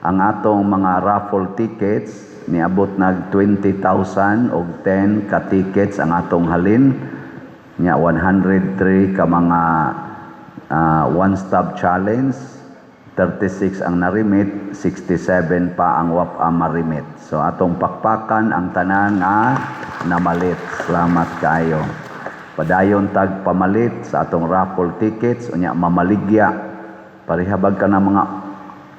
Ang atong mga raffle tickets niabot nag 20,000 og 10 ka tickets ang atong halin nya, 103 ka mga one stop challenge, 36 ang narimit, 67 pa ang wa pa marimit. So atong pakpakan ang tanan nga namalit. Salamat kaayo. Padayon tag pamalit sa atong raffle tickets, unya mamaligya. Pareha bag ka na mga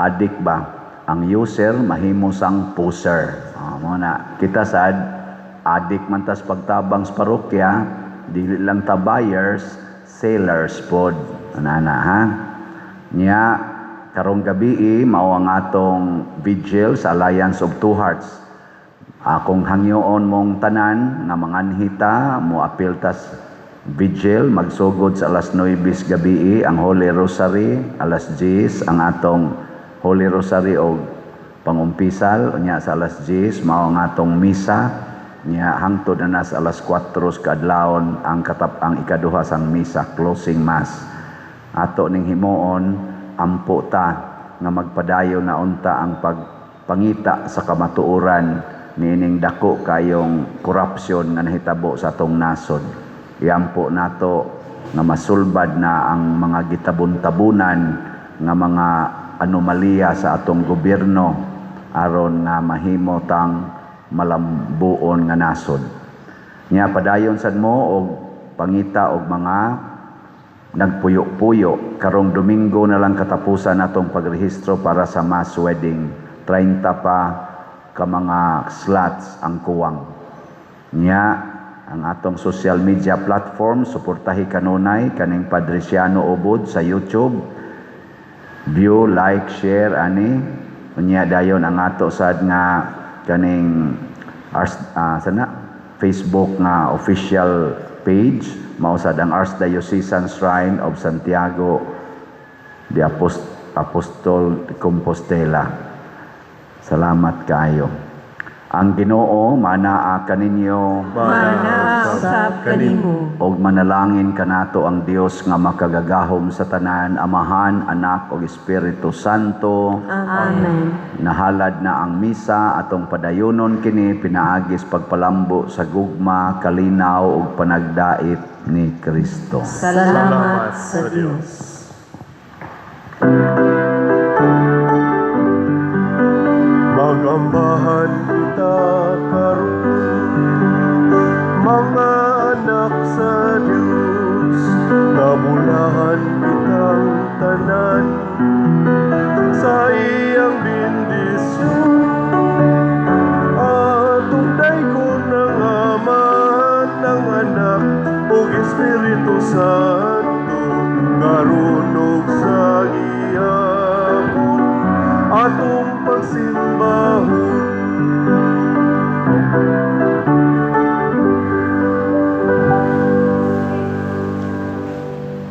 adik ba? Ang user mahimo sang puser. Ah, mao na kita sad adik man tas pagtabang sa parokya, dili lang ta buyers, sellers pod. Ana na ha. Nya karong gabi mao ang atong vigil sa Alliance of Two Hearts. Akong hangyoon mong tanan nga manganhita mo apil tas vigil. Magsugod sa alas 9 gabi ang Holy Rosary, alas 10 ang atong Holy Rosary og pangumpisal, unya sa alas 10 mao ang atong misa, nya hangtod na sa alas 4 kaadlawon ang katap ang ikaduha sang misa, closing mass. Ato ning himuon, ampo ta nga magpadayon na unta ang pagpangita sa kamatuoran niining dako kayong korupsyon nga nahitabo sa atong nasod. Iampo nato nga masulbad na ang mga gitabon-tabunan nga mga anomalya sa atong gobyerno aron nga mahimo tang malambuon nga nasod. Nya padayon sad mo og pangita og mga nagpuyo-puyo. Karong Domingo na lang katapusan natong pagrehistro para sa mass wedding. 30 pa ka mga slots ang kuwang. Nya ang atong social media platform, suportahi kanunay kaning Padriciano Ubod sa YouTube. View, like, share ani. Unya dayon ang ato sad nga kaning sana Facebook nga official page mao sad ang Archdiocesan Shrine of Santiago de Apostol de Compostela. Salamat kaayo. Ang Ginoo manaa kaninyo. Manaa usab kanimo. Og manalangin kanato ang Dios nga makagagahom sa tanan, Amahan, Anak ug Espiritu Santo. Amen. Nahalad na ang misa, atong padayonon kini pinaagis pagpalambo sa gugma, kalinaw ug panagdait ni Kristo. Salamat sa Dios. Magambahan kita karon, mga anak sa Dios, nabulahan kitang tanan sa iyang bendisyon. Atong daykon ng Amahan, ng Anak ug Espiritu Santo, karon ug sa gihapon atong pagsimbahon.